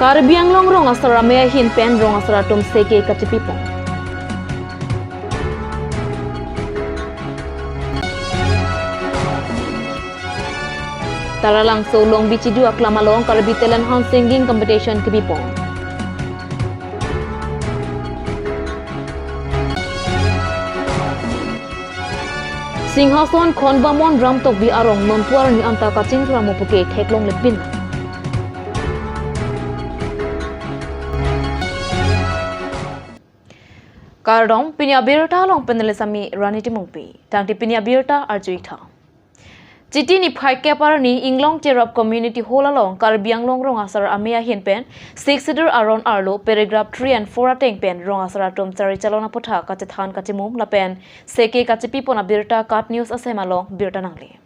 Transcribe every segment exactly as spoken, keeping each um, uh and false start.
Karbi Anglong Rong Asar Amei ahin pen rong asar atum seke kachipipon. Taralangso Longbi Chidu Aklam along Karbi Talent Hunt Singing Competition kepipon. Singhason Khonbamon Ramtokbi arong nonpu arni anta kachingthur amo puke theklongle pin. Kardom, pini abirta along panelist ami Rani Timungpi. Tangte pini abirta arju-ik tha. Chiti niphai kep arni Inglong Cherap Community Hall along Karbi Anglong Rong Asar Amei ahin pen Sixth Schedule aron arlo paragraph three and four ateng pen rong asar atum chari chalon aputhak kachethan kachimum lapen seke kachipipon abirta KAT News asem along birta nangle.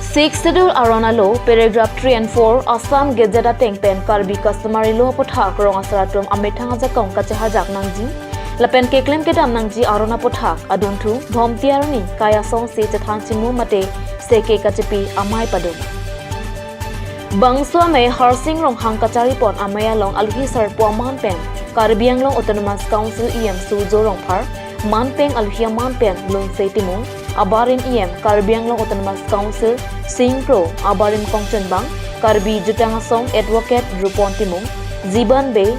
Sixth Schedule aron arlo paragraph three and four Assam Gazette ateng pen Karbi customary law aputhak rong asar atum amethang ajakong kachehajak nangji lapen keklem kedam nangji aron aputhak adunthu Bhomti arni kai asongsi chethan chimum mate seke kachipi amei padun. Bangso amei Harsing Ronghang kacharipon amei along alohi sarpo aman pen Karbi Anglong Autonomous Council E M Surjya Rongphar, manpeng alohi aman pen Lunsei Timung, abarim E M Karbi Anglong Autonomous Council Singh Kro, abarim kongchunbang Karbi Jutang Asong Advocate Rupon Timung, Jiban Bey,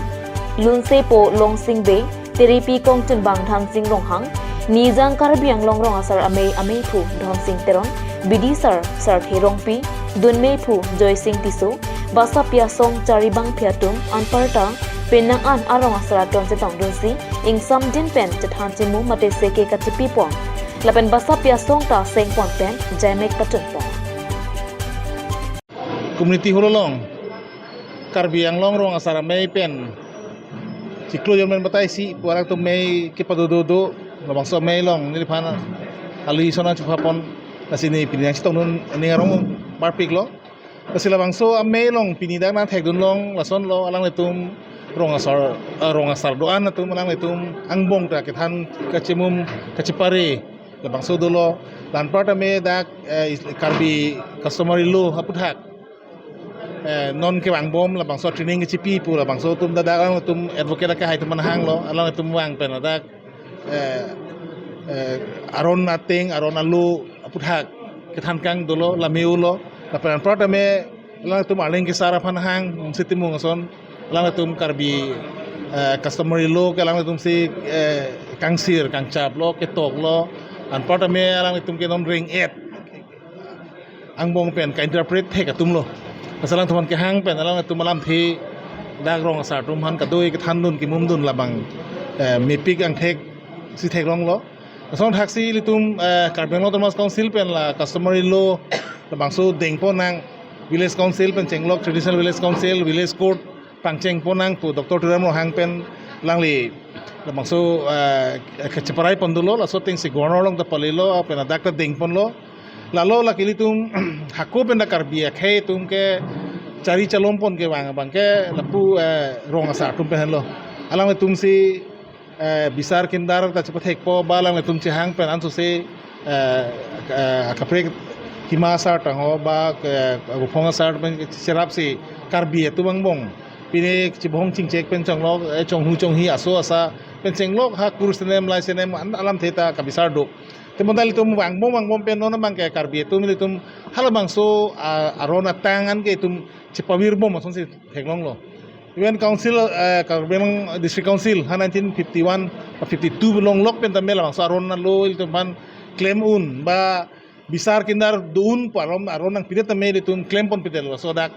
Lunseipo Longsing Bey, Terepi kongchunbang Dhansing Ronghang, Nijang Karbi Anglong Rong Asar Amei ameiphu Dhonsing Teron, bidisar Sarthe Rongpi, dunmeiphu Joysing Tisso, basapi asong charibangpi atum anparta penang an arong asar atum chetongdunsi ingsamjin pen chethan chimum mate seke kachipipon lapen basapi asong ta sengpon pen jaimek pachunpon. Community Hall along Karbi Anglong Rong Asar Amei pen chiklo jon pen batai isi pu alangtum amei kepadododo, labangso amei along neliphan alohi ason nangchepapon, lasi ne pini nangchetongdun aning arong parpiklo. Lasi labangso amei along pini dak nangthekdun long lasonlo, alanglitum rong asar, eh, rong asar do-an atum alanglitum angbong ta kethan kachimum kachipare labangso dolo. La anparta amei dak, eh, is-, Karbi customary law aputhak, eh, non kevangbom labangso training kechipi pu labangso atum dak, dak alangtum advocate akehai atum aphan hanglo, alangtum vang pen dak, eh, eh, aron ateng, aron alo aputhak kethan kang dolo, la amei ulo, lapen anparta amei alangtum arleng kesar aphan hang, Lunsei Timung ason, alangtum Karbi, eh, customary law ke alangtum si, eh, kangsir, kangchaplo, ketoklo, anparta amei alangtum ke non reng-et angbong pen ka-interpret thek atumlo. Lasi alangtum aphan kehang pen alangtum alamthe dak rong asar atum aphan kadoi kethandun kimumdun labang, eh, mepik angthek si theklonglo. Lason thaksi ilitum, eh, Karbi Anglong Autonomous Council pen la customary law labangso dengpon nang, village council pen chenglok, traditional village council, village court pangchengpon nang pu Doctor Tuliram Ronghang pen alangli labangso, eh, kacheparai pon dolo, laso atengsi governor along ta palelo, pen ladak ta dengponlo. Lalo lake ilitum hako pen dak Karbi akhei atum ke chari chalompon kevang abang ke lapu, eh, rong asar atum pen henlo. Alangtum si, eh, bisar kindar ta chepathekpo, ba alangtum chehang pen ansose, eh, eh, kaprek hima asar tangho ba, eh, buphong asar pen cherapsi Karbi atum angbong pine chibong chingchek pen chonglok, eh, chonghu chonghi aso asa pen chenglok, ha kur senem lai senem an alamthe ta kabisar do. Te bonta ilitum vangbom vangbom pen non abang ke Karbi atum ilitum halabangso, ah, aron atang an ke itum chepavirbom asonsi theklonglo. Even council, eh, Karbi Anglong District Council ha nineteen fifty-one ba fifty-two longlok pen tame labangso aron alo ilitum aphan klem un ba bisar kindar do-un pu aron, aron nangpidet tame ilitum klemponpedetlo laso dak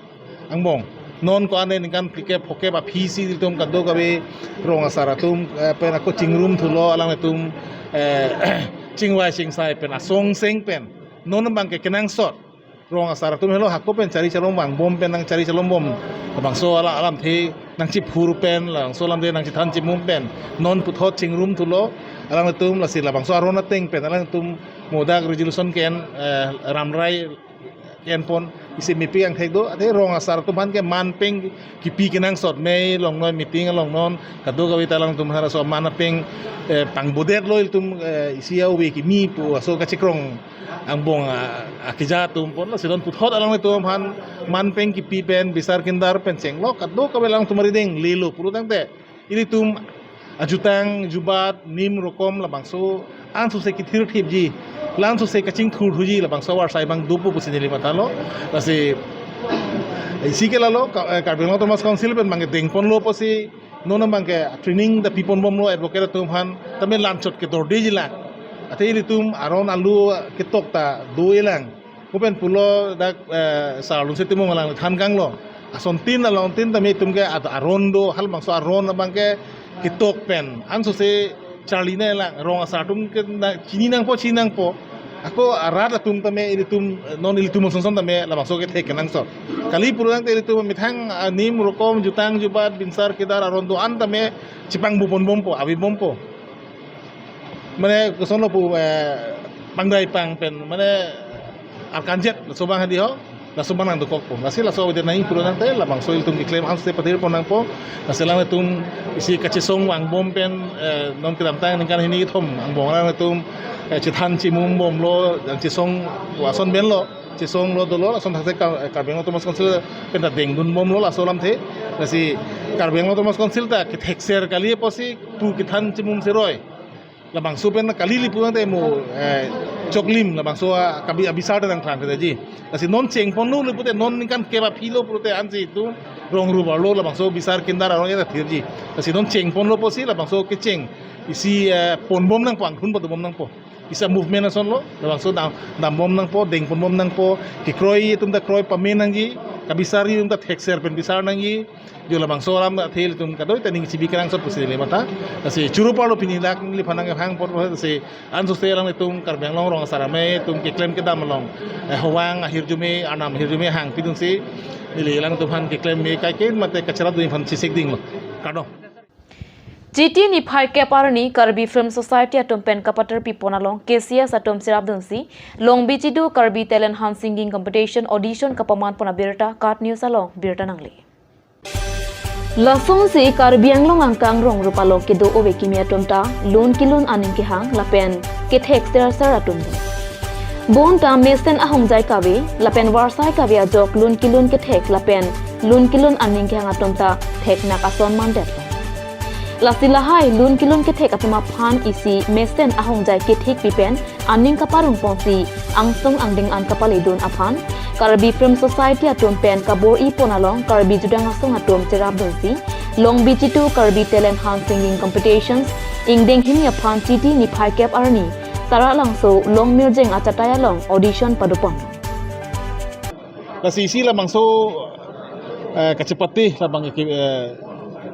angbong. Non ko-an aningkan phlikep phokep aphisi ilitum kadokave rong asar atum, eh, pen ako chingrum thulo, alangtum, eh, chingvai chingsai pen asong seng pen non abang ke kenangsot rong asar atum helo hako pen chari chalom vangbom pen nangchari chalombom. Labangso ala alamthe nangchiphur pen, labangso alamthe nangchethan chimum pen non puthot chingrum thulo alangtum, lasi labangso aron ateng pen alangtum mo dak resolution ke-en, eh, ramrai ke-enpon. Isi mepik angthek do, ate rong asar atum aphan ke manpeng kipi kenangsot, mei along noi, meeting along non, kadokave ta alangtum aphan laso manpeng, eh, pangbodet lo ilitum, eh, isi ave kimi pu aso kachekrong angbong a, akeja atum pon, lasi non puthot alangtum aphan manpeng kipi pen bisar kindar pen chenglok, kadokave alangtum arideng lelo pulo tangte ilitum ajutang, jubat, nim rokom labangso ansose kethirthipji, lansose kachingthurthuji labangso avarsai abang dopo pusi neli mathalo. Lasi isi ke lalo, Ka-, eh, Karbi Anglong Autonomous Council pen abangke dengponlo pusi, non abangke training ta piponbomlo advocate atum aphan, tame lanchot kedordeji lang. Ate ilitum aron alu ketok ta do-e lang. Kopen pulo dak, eh, Sar Lunse Timung alang than kanglo. Asontin alongtin tame itum ke at-, aron do, halabangso aron abangke ketok pen ansose charli nanglang, rong asar atum ke na, chini nangpo, chini nangpo. Ako arat atum tame ilitum, eh, non ilitum asonson tame labangso kethek kenangsot. Kali pulo tangte ilitum methang, ah, nim rokom, jutang jubat, binsar kedar aron do-an tame chepangbuponbompo, avebompo. Mane kosonlo pu, eh, pangdai pang pen, mane arkanjet laso abang hadi ho, laso abang nangdokokpo. Lasi laso avedet nangji pulo tangte labangso ilitum keklem ansose pathirpon nangpo. Lasi alangtum isi kachesong vangbom pen, eh, non kedamtang ningkan hini kethom angbong alangtum, eh, chethan chemumbomlo, chesong ason benlo, chesonglo dolo, lason thakse Ka-, Karbi Anglong Autonomous Council pen ta dengdunbomlo laso alamthe. Lasi Karbi Anglong Autonomous Council ta kethekser kali apotsi pu kethan chemum seroi. Labangso pen kali li pulo tangte mo, eh, choklim labangso a, kabi abisar ta nangthan thekji. Lasi non chengponlo li pute non ningkan kep aphi lo pulote ansi itum rong rubar lo labangso bisar kindar aron ya ta thirji. Lasi non chengponlo pusi labangso kecheng isi, eh, ponbom nangpo, angthun padobom nangpo. Isi movement asonlo, labangso dam, dambom nangpo, dengponbom nangpo, kekroi atum ta kroi pame nangji, kabisar atum ta thekser pen bisar nangji, jo labangso alam athe ilitum kadoi ta ning chibi kenangsot pusi neli matha. Lasi choro parlo pini dak neliphan nangkehang apot lasi ansose alangtum Karbi Anglong rong asar amei atum keklem kedam along, eh, hovang ahirjume, arnam ahirjume hangpidunsi, neli alangtum aphan keklem me kaiket mate kacheradun aphan chesik dinglo. Kardom. Chiti niphai kep arni Karbi Film Society atum pen kapatar pipon along K C S atum cherapdunsi Longbi Chidu Karbi Talent Hunt Singing Competition audition kapaman pon abirta KAT News along birta nangle. Lasonsi Karbi Anglong angkang rong rup along kedo ove kimi atum ta lun kelun aning kehang lapen kethek ser ser atum do. Bonta mesen ahongjai kave lapen varsai kave ajok lun kelun kethek lapen lun kelun aning kehang atum ta theknak ason mandetlo. Lasi lahai lun kelun kethek atum aphan isi mesen ahongjai kethekpi pen aning kaparong ponsi angsong angdeng an kapaledun aphan Karbi Film Society atum pen kabor-i pon along Karbi judang asong atum cherapdunsi Longbi Chidu Karbi Talent Hunt Singing Competitions ingdeng hini aphan Chiti niphai kep arni Taralangso Longmirjeng achatai along audition padopon. Lasi isi labangso, eh, kachepate labang ke, eh,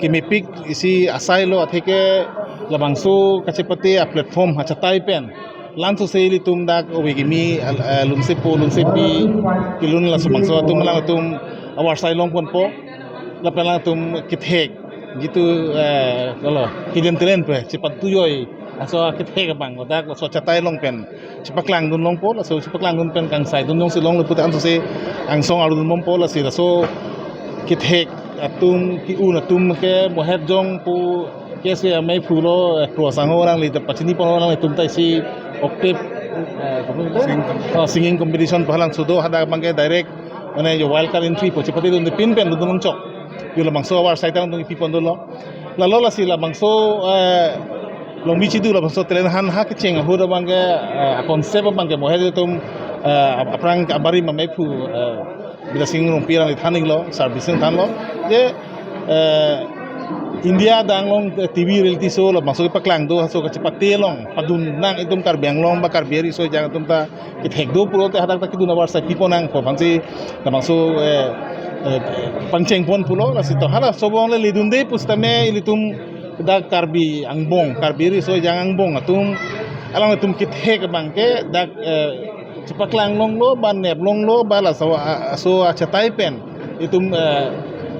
kemepik isi asai lo atheke labangso kachepate a platform achatai pen lansose ilitum dak ove kimi, eh, lunsepo lunsepi kelun laso bangso atum alangtum avarsai longponpo lapen alangtum kethek jitu, eh, kalo hidden talent pe chepatu joi aso kethek abang ladak laso achatai along pen chepaklangdun longpo, laso chepaklangdun pen kangsaidun jongsi longlo pute ansose angsong arudun bompo. Lasi laso kethek atum ke-un atum ke mohet jong pu kese amei phulo, eh, Kro Sangho alangli ta pachini pon alanglitum ta isi octave, eh, singing competition. Oh, singing competition pu halangso do, hadak abangke direct mane jo wild card entry po chepatedunde pin pen dun chok. Jo labangso avarsai ta alangtum pipon dolo. Lalo lasi labangso, eh, Longbi Chidu labangso talent hunt ha kecheng ahut abangke, eh, a concept abangke mohet atum, eh, ap-, aphrang abari mamephu, eh, Bidya Sing Rongpi alangli than-iklo, service thanlo. Je, eh, India adang along, eh, T V reality show labangso kepaklangdo, laso kachepate along padun nang itum Karbi Anglong ba Karbi ari so jang atum ta kethek do pulote hadak ta kedun avarsai pipon nangpo aphansi labangso, eh, eh, pangcheng pon pulo. Lasi to halaso abang le ledunde pusitame ilitum dak Karbi angbong, Karbi ari so jang angbong atum alanglitum kethek abangke dak, eh, chepaklang longlo ba nep longlo ba laso a, aso achatai pen itum, eh,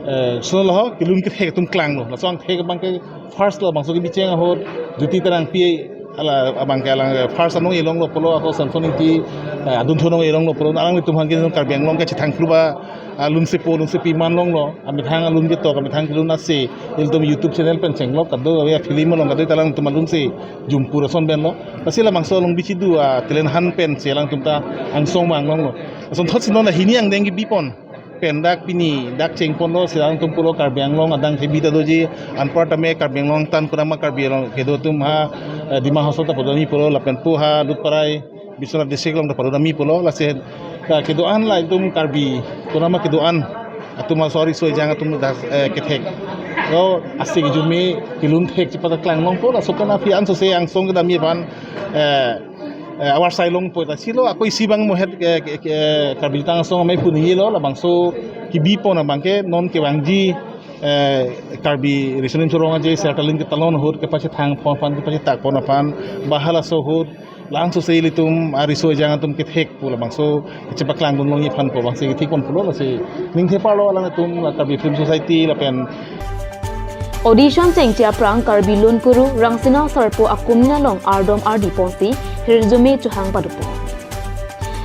eh, so lo kelun kethek atum klanglo. Laso angthek abangke first lo bangso kebicheng ahut Jyoti Terangpi Hala abang ke alang, eh, first anong elonglo pulo, ako Samson Ingti, eh, adunthu anong elonglo pulo, alanglitum aphan ke Karbi Anglong kachethang kluba, ah, lunsepo, lunsepi man longlo, amethang alun ketok, amethang kelun ase, ilitum YouTube channel pen chenglok, kado-kave film along kado-kave ta alangtum alunsi jumpur ason pen lo. Lasi labangso along bichidu, ah, talent hunt pen si alangtum ta angsong mang longlo. Asonthotsi non hini angdeng kebipon pen dak pini dak chengponlo, si alangtum pulo Karbi Anglong adang kebi ta doji, anpar tame Karbi Anglong tan kurama Karbi Anglong kedo atum ha, eh, Dima Hasao ta padodamji pulo, lapen pu ha Lutparai Biswanath District along ta padodamji pulo, lasi, eh, kedo-an la itum Karbi kurama kedo-an atum, ah, sorry, soi jang atum dak, eh, kethek. Lo ase kejume kelun thek chepaklang longpo, laso pen aphi ansose angsong kedamji aphan, eh, eh, awar sai longpo ta silo, ako isi abang mohet, eh, ke, ke, Karbi Tang Asong Amei pu ningje lo, labangso kebipon abang ke non kevangji, eh, Karbi Riso Nimso Rong Aje Sertalin ketalon ahut kepachethang pon aphan, kepachethak pon aphan, ba halaso ahut, la ansose ilitum ariso ejang atum kethek pu labangso chepaklang dun longji aphan pu abangsi kethek pon pulo, lasi ning theparlo alangtum la Karbi Film Society lapen Audition chengche aphrang Karbi Lunkuru Rangsina Sarpo akumna along ardom ardi ponsi hirjume chohang padopo.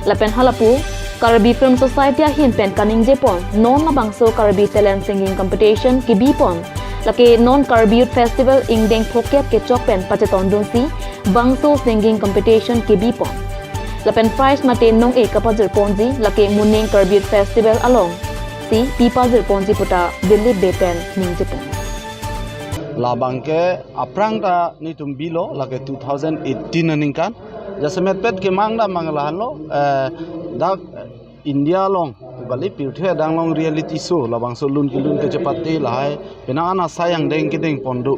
Lapen halapu Karbi Film Society ahin pen kaningje pon, non labangso Karbi Talent Singing Competition kebi pon, lake non Karbi Youth Festival ingdeng phokep kechok pen pachetong dunsi bangso singing competition kebi pon. Lapen prize mate nong-e kapajir ponji lake Muning Karbi Youth Festival alongsi pi pajir ponji puta Dilip Bey pen ningje pon. Labang ke aphrang ta netum bilo lake two thousand eighteen aningkan. Jasemet pet kemang ta mang lahenlo, eh, dak India along, bali pirthe adang along reality show, labangso lun kelun kachepate lahai, penang an asai angdeng kedeng pon do.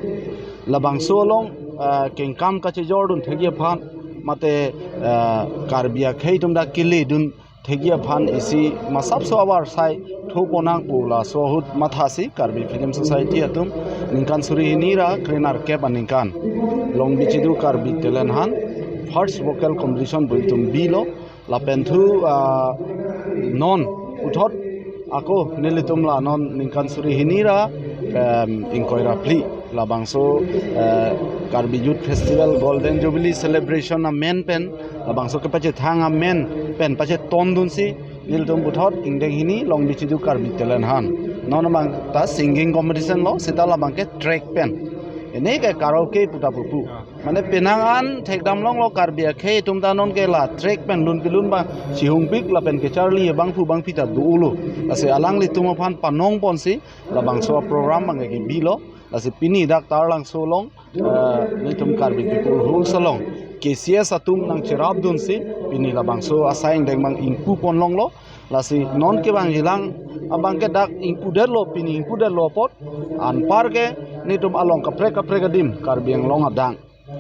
Labangso along, eh, kengkam kachejor dun thekji aphan, mate, eh, Karbi akhei atum dak kele dun thekji aphan isi masapso awar sai tho ponnang pu laso ahut mathasi Karbi Film Society atum ningkan suri hini ra krenerkep aningkan long bichidu Karbi Talent Hunt first vocal competition pu itum bilo. Lapen thu, ah, non puthot ako nelitum la non ningkan suri hini ra, em, ingkoi ra phli labangso, eh, Karbi Youth Festival Golden Jubilee Celebration amen pen, labangso kepachethang amen pen pachetong dunsi nelitum puthot ingdeng hini long bichidu Karbi Talent Hunt. Non abang ta singing competition lo, seta labang ke track pen. Ini ke karaoke puta pupu. Mane penang an thekdam longlo Karbi akhei atum ta non ke la track pen lun kelun abang chihungpik lapen kecharli abangphu bangphi ta dolo. Lasi alanglitum aphan panong ponsi labangso program abang ke bilo. Lasi pini dak Taralangso along, eh, netum Karbi People Hall along K C S atum nangcherap dunsi pini labangso asai angdeng abang ingpu pon longlo. Lasi non kevangjilang abang ke dak ingpudetlo, pini ingpudetlo apot, anpar ke netum along kaprek kaprek adim Karbi Anglong adang.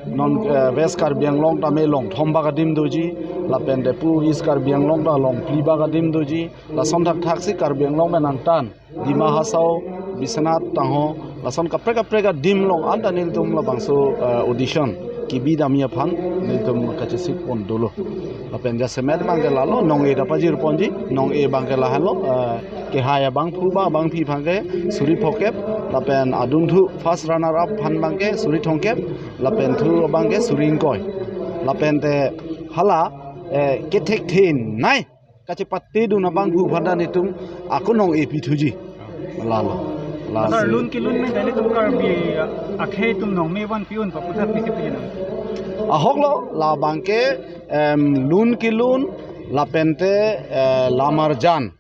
Non, eh, West Karbi Anglong tame long thom bak adim doji, lapen depu East Karbi Anglong ta long phli bak adim doji, lason thakthaksi Karbi Anglong pen angtan Dima Hasao, Biswanath, Tangho, lason kaprek kaprek adim along anta nelitum labangso, eh, audition kebi damji aphan nelitum kachesik pon dolo. Lapen jasemet abang ke lalo, nong-e ta pajir ponji, nong-e abang ke lahenlo, eh, kehai abangphu ba abangphi aphan ke suri phokep, lapen adunthu first runner up aphan abang ke suri thomkep, lapen thu abang ke suri ingkoi. Lapen te hala, eh, kethekthe nai kachepate dun abangphu aphan ta netum ako nong-e pithuji. Lalo. Lasi. Sir, lun kelun pen ta netum Karbi akhei atum nong me van pi-un pa puthot pisi pi nang. Ahok lo, labang ke, em, lun kelun, lapen te, eh, lamarjan.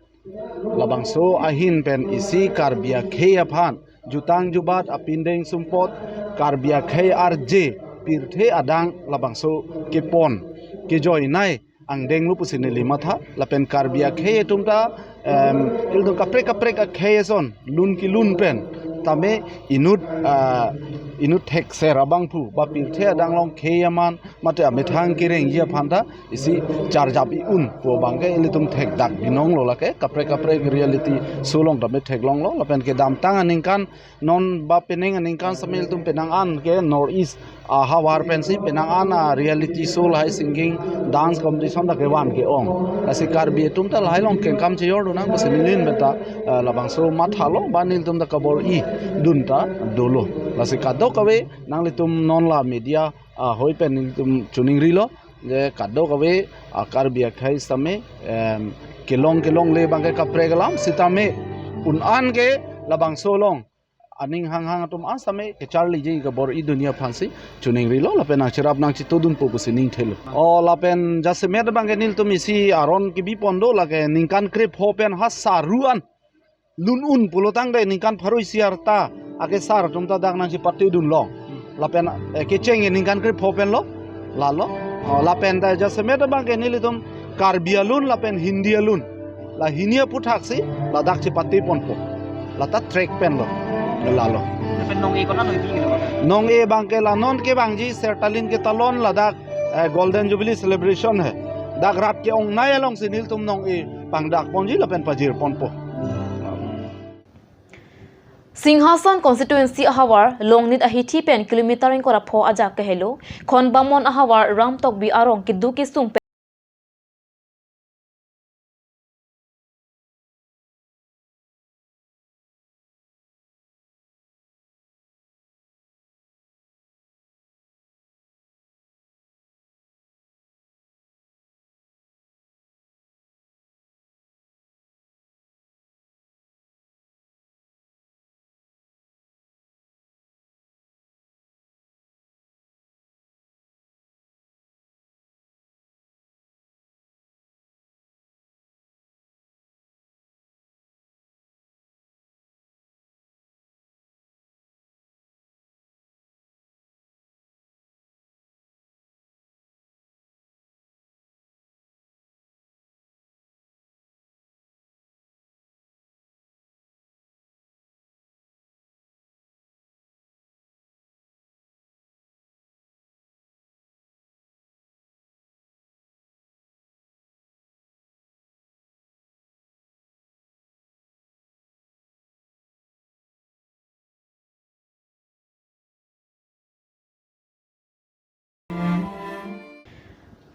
Labangso ahin pen isi Karbi akhei aphan jutang jubat apindeng sumpot Karbi akhei arje pirthe adang labangso kepon kejoi nai angdeng lo pusi neli matha, lapen Karbi akhei atum ta, em, ilitum kaprek kaprek akhei ason lun kelun pen tame inut, ah, inut thekser abangphu ba pirthe adang along khei aman mate amethang kerengji aphan ta isi charjap i-un pu abang ke ilitum thekdak binong lo, lake kaprek kaprek reality show along tame theklong lo, lapen kedamtang aningkan non ba penang aningkan sitame ilitum penang an ke North East ahavar pensi penang an a reality show lahai singing dance competition ta kevan ke-ong. Lasi Karbi atum ta lahai along kengkam chejor dun nang pusi neli pen ta, eh, labangso matha lo, ba nelitum ta kabor-i dun ta dolo. Lasi kado Kave nanglitum non la media ahoi pen nelitum choningrilo, je kadokave a Karbi akhei sitame, em, kelong kelongle abangke kaprek alam sitame un-an ke labangso along aning hanghang atum an sitame kacharliji ke bor-i dun-e aphansi choningrilo lapen nangcherap nangchitudunpo pusi ningthelo. O lapen jasemet abangke nelitum isi aron kebi pon do, lake ningkan krepho pen ha saru an lun un pulotangte ningkan pharo isi arta akesar atum ta dak nangchipatedun long. Lapen, eh, kecheng ningkan krepho pen lo, lalo. O, lapen ta jasemet abangke nelitum Karbi alun lapen Hindi alun, la hini aputhaksi ladak chipate ponpo. Lata track pen lo, lalo. Lapen nong-e konat nong-e pi kilo? Nong-e abangke la non kevangji Sertalin ketalon ladak, eh, Golden Jubilee celebration he. Dak rat ke-ongnei alongsi nelitum nong-e pangdak ponji lapen pajir ponpo. Singhason constituency ahavar Longnit ahithi pen kilometer ingkoi ra pho ajak kehelo Khonbamon ahavar Ram Tokbi arong keduk kesung pen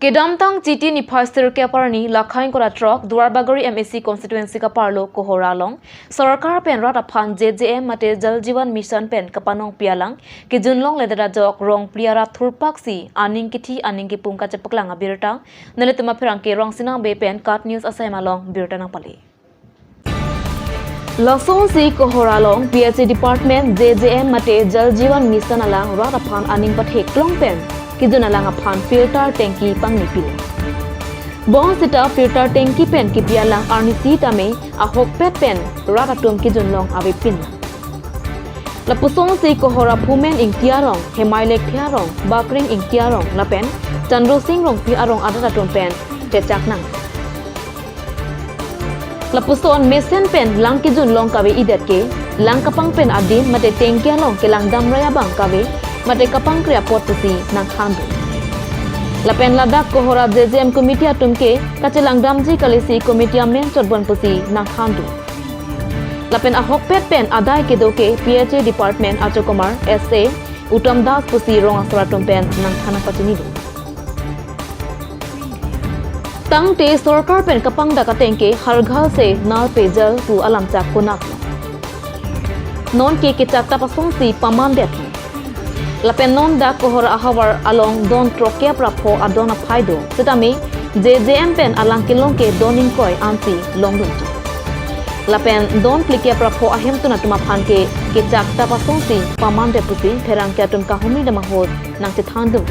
Kedamtang Chiti niphai sirkep arni Lakha ingkoi ra throk Duarbagori M A C constituency kaparlo Kohora along sorkar pen rat aphan J J M mate Jal Jeevan Mission pen kapanongpi alang kejun longledet ajok Rongpli arat thurpaksi aning kithi aning kipum kachepaklang abirta nelitum apherangke Rongsinang Bey pen KAT News asai malong birta nangpale. Lasonsi Kohora along P H E department, J J M mate Jal Jeevan Mission alang rat aphan aning patheklong pen kejun alang aphan filter tanki pangnipin. Bonsita filter tanki pen kipi alang arnisi tame ahokpet pen rat atum kejun long avepin. Lapusonsi Kohora Phumen Ingti arong, Hemai Lekthe arong, Bakring Ingti arong lapen Chandro Sing Rongpi arong arat atum pen chechak nang. Lapuson mesen pen lang kejun long kave-idet ke, lang kapang pen adim mate tanki along kelang damrai abang kave mate kapangkre apot pusi nangthandun. Lapen ladak Kohora J J M committee atum ke kachelang damji kalisi committee amen chotbon pusi nangthandun. Lapen ahokpet pen adai kedo ke P H E department achokomar S A Uttam Das pusi rong asar atum pen nangthan nangpachinidun. Tangte sorkar pen kapangdak ateng ke Har Ghar se Nal Peyjal pu alamchak konat. Non ke kechak ta pasongsi pamandet. Lapen non dak Kohora ahavar along don throkkep ra pho adon aphai do. Sitame J J M pen alang kelong ke don ingkoi ansi longdun. Lapen don phlikep ra pho ahemtun atum aphan ke kechak ta pasongsi pamandet pusi pherangke atum kahumri dam ahut nangchethandun.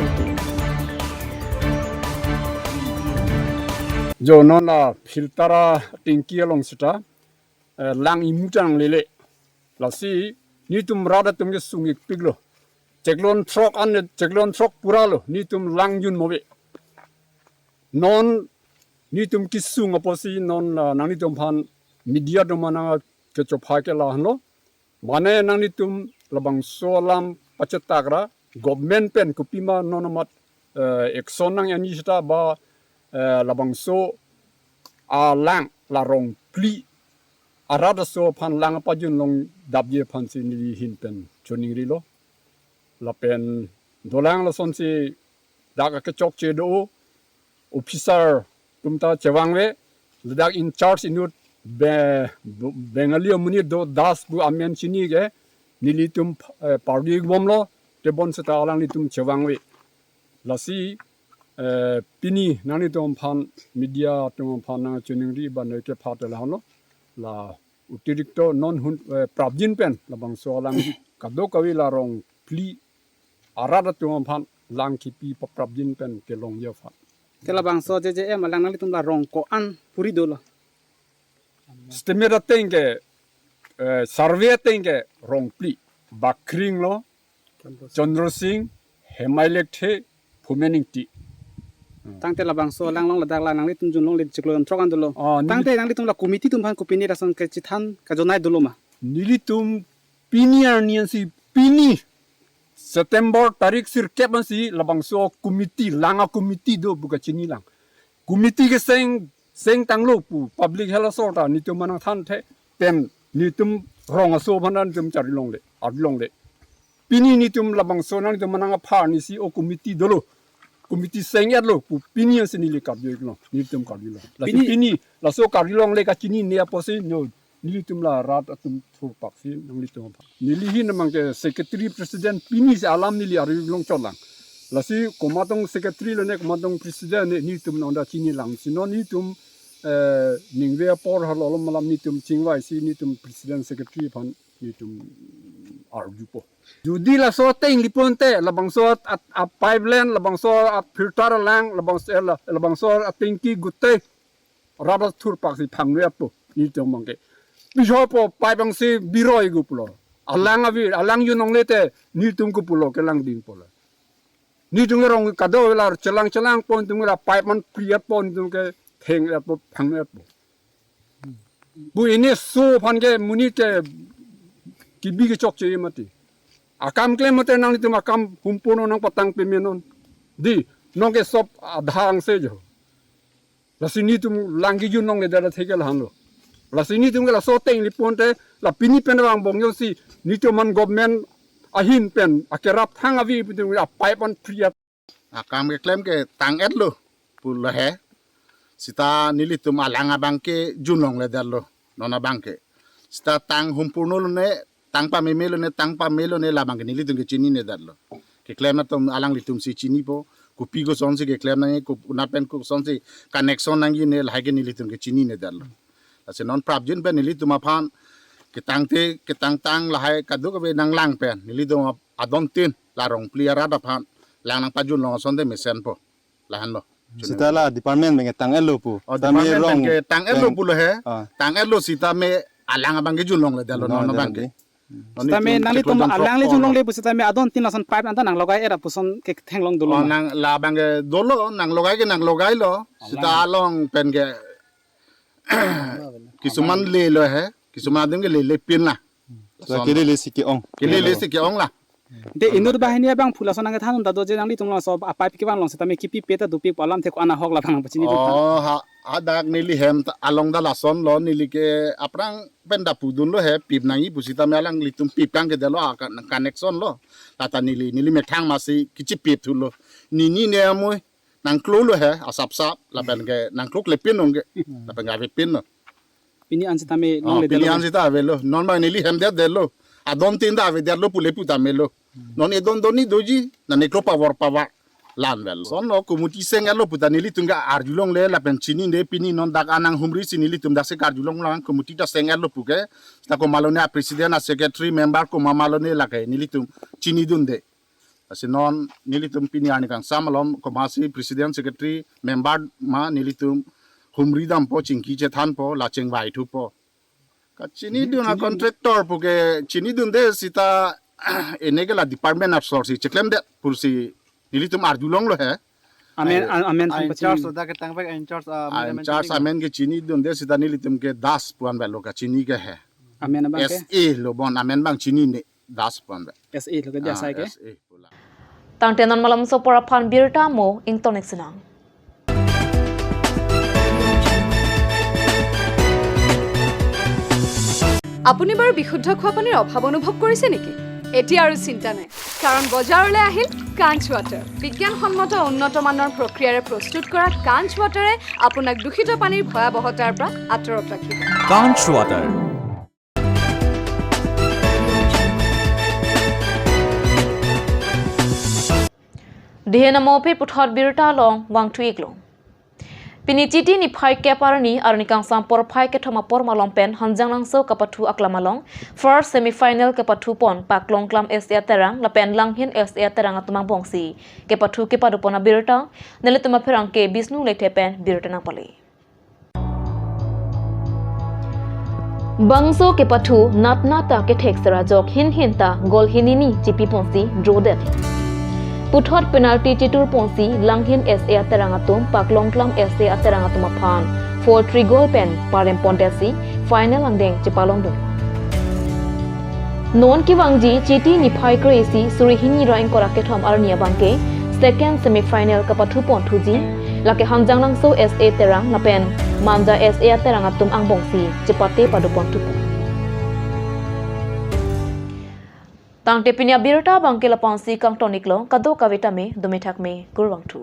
Jo non la filter atanki along sita, eh, lang imu ta nanglele. Lasi netum rat atum kesung-ikpiklo. Cheklon throk an, cheklon throk pura lo. Netum lang junmo ave. Non netum kesung apotsi non, ah, nanglitum aphan media atum aphan nangkechophai ke lahenlo. Mane nanglitum labangso alam pachetak ra government pen kopima non amat, eh, action nang-enji sita ba, eh, labangso alang la Rongpli arat aso aphan lang apajun longdapji aphansi neli ahin pen choningrilo. Lapen dolang lasonsi dak akechokche do officer atum ta chevang ave, ladak in charge inut Be-, Bengali amonit do, Das pu amen chini ke, nelitum, eh, pardi bomlo, tebon seta alanglitum chevangve. Lasi, eh, pini nanglitum aphan, media atum aphan nangchiningri abang ke phat lahelo. La otirikto non hun, eh, prapjin pen labangso alang kadokave la rong phli arat atum aphan lang kipi paprapjin pen kelongji aphan. Te labangso J J M alang nanglitum la rong ko-an puri dolo? Estimate ateng ke, eh, survey ateng ke rong phli. Bakring lo, Chandra Singh, Hemai Lekthe, Phumen Ingti. Tangte labangso alang along ladak la nanglitum junlongle chiklo jon throk an dolo. Ah, neli- Tangte nanglitum la committee atum aphan kopine lason kachethan kajonai dolo ma? Nelitum pini arni ansi, pini September tarik sirkep ansi labangso committee, lang a-committee do pu kachinilang. Committee ke seng, seng tanglo pu public health asor ta netum nangthanthe, pen netum rong aso aphan netum charlilongle, arlilongle. Pini netum labangso nangtum nang apharnisi o committee dolo. Committee seng-etlo pu pini ansi neli karjulong, netum karjulong. Lasi pini pini laso karjulongle kachinine apotsi no nelitum la rat atum thurpaksi nanglitum aphan. Neli ahin abang ke secretary president pini si alam neli arjulong chotlang. Lasi komatong secretary lone komatong president ne netum nangda chinilang. Si non netum, eh, ningve apor halolo malam netum chingvaisi netum president secretary aphan netum arjupo. Jodi laso ateng lipon te, labangso at, at, a-pipeline, labangso a-filter alang, labangso, eh, la-, labangso atengki gute, rat athurpaksi phangve-etpo, netum abang ke. Piso po pipe angsi biroi gu pulo. Alang avi, alang junlongle te, netum ke pulo kelang ding pulo. Netum ke rong kadokave la chelang chelangpo, netum ke la pipe man phri-etpo, netum ke theng-etpo, phang-etpo. Bu ini so aphan ke monit ke kibi kechokche mati. Akam klem mate nanglitum akam humpurno nangpatang pemenon. Dei, nonke sop adhang se jo. Lasi netum lang kejunlongle dada theke lahenlo. Lasi netum ke laso ateng lipon te, la pini pen vangbom jongsi netum aman government ahin pen akerap thang avi pu netum a-pipe man phri-et. Akam keklem ke tang-etlo pulo he. Seta nelitum alang abang ke junlongledetlo. Non abang ke. Seta tang humpurno lone, tang pameme lone, tang pame lone labang ke nelitum ke chininedetlo. Keklem atum alanglitum si chinipo. Kopi kosonsi keklem nangji, ko-, konat pen kosonsi connection nangjine lahai ke nelitum ke chininedetlo. Lasi non prapjin pen nelitum aphan ketangte, ketangtang lahai kadokave nanglang pen nelitum ap-, adontin la rong phli arat aphan lang nangpajunlong asonte mesenpo. Lahenlo. Seta la department abang ke tang-etlo pu. Oh, seta me department rong abang ke tang-etlo pen pulo he. Ah. Tang-etlo seta me alang abang ke junlongledetlo non abang ke. Junlongledetlo. Non seta me netum nanglitum chiklo jon throk alang le ko junlongle pu seta me adontin lason pipe anta nanglogai-et apuson kethenglong dolo ma? Oh, nang labang ke dolo, nanglogai ke nanglogailo. Seta along pen ke kisuman lelo he, kisuman adim ke lelepin la. Seta kelele si ke-ong. Kelele si ke-ong la. Te inut banghini abangphu lason nangkethan un ta do je nanglitum laso a-pipe kevanglong seta me kipipe ta dopik pu alam thek ana hok labang pachini dun ta. Oh, ha, hadak neli hem ta along ta lasonlo, neli ke aphrang pen ta pudunlo he, pip nangji pu seta me alanglitum pip kangkedetlo a-con-, connection lo. Lata neli, neli methang masi kechipip thulo. Nini ne amoi nangklolo he, asapsap, lapen ke nangkloklepin ong ke, lapen ke avepinlo. Pini an seta me, oh, longle pini dalo an seta avelo, non abang neli hemdetdetlo, adontin ta avedetlo pule pu ta melo. Non edon donni doji, nangklo pavor pavor, la-an vel. Sonlo committee seng-etlo pu ta nelitum ke arjulongle, lapen chinine pini non dak anang humrisi nelitum daksi karjulonglang committee ta seng-etlo pu ke, seta komalone a-president a-secretary member komamalone lake nelitum chinidunde. Lasi non nelitum pini arni kangsam alom komatsi president secretary member ma nelitum humridampo, chingki chethanpo, la chingvaithupo. Kachinidun a-contractor pu ke chinidunde seta ene ke la department asor si cheklemdet pusi nelitum arjulonglo he. Amen, ai, a-, amen, ai, in charge dak ke tangpek in charge, ah, ah, in charge amen ke chinidunde seta nelitum ke Das pu-an avelo kachini ke he. Amen abang ke? S A lo bon amen abang chinine. Das pu-an ave. S A lo ke, ah, biasa ke? S A pu la. Tangte non malomso apor aphan birta mo ingtonik sinang. আপুনি বাৰু বিশুদ্ধ খোৱা পানীৰ অভাৱ অনুভৱ কৰিছে নেকি? এতিয়া আৰু চিন্তা নাই, কাৰণ বজাৰলৈ আহিল কাঞ্চ ৱাটাৰ। বিজ্ঞানসন্মত উন্নত মানৰ প্ৰক্ৰিয়াৰে প্ৰস্তুত কৰা কাঞ্চ ৱাটাৰে আপোনাক দূষিত পানীৰ ভয়াৱহতাৰ পৰা আঁতৰত ৰাখিব। কাঞ্চ water. Dihen amo aphi puthot birta along vangthu-iklo. Pini Chiti niphai kep arni, arni kangsam porphai kethom apor malom pen Hanjanglangso kepathu aklam along first semi final kepathu pon Paklongklam S A Terang lapen Langhin S A Terang atum angbongsi kepathu kepadopon abirta nelitum apherangke Bisnu Lekthe pen birta nangpale. Bangso kepathu natna ta kethek sera ajok hinhin ta goal hini hini chipi ponsi draw det. Puthot penalty chitur ponsi Langhin S A Terang atum Paklongklam S A Terang atum aphan four three goal pen parem pondetsi final angdeng chepalongdun. Non kevangji Chiti niphai kre-isi suri hini ra ingkoi ra kethom arni abangke second semi final kepathu pon thuji, lake Hanjanglangso S A Terang lapen Manja S A Terang atum angbongsi chepate padopon thupo. Tangte pini abirta abangke lapu-ansi kangton-iklo, kadokave tame dome thakme, kurvangthu.